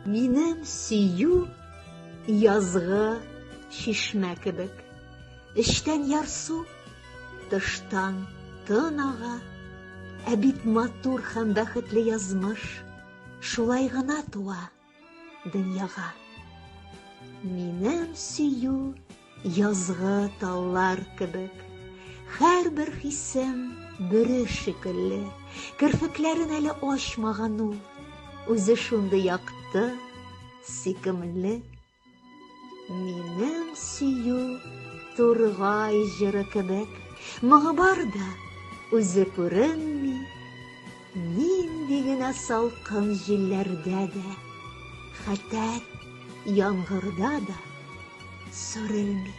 Минем сөю язгы чишмә кебек. Эчтән ярсу, тыштан тын ага. Ә бит матур һәм бәхетле язмыш шулай гына туа дөньяга. Минем сөю язгы таллар кебек. Һәрбер хисем бөре шикелле. Керфекләрен әле ачмаган ул. Үзе шундый якты, сөйкемле. Минем сөю тургай җыры кебек. Моңы бар да, үзе күренми. Нинди генә салкын җилләрдә дә, хәтәр яңгырда да сүрелми.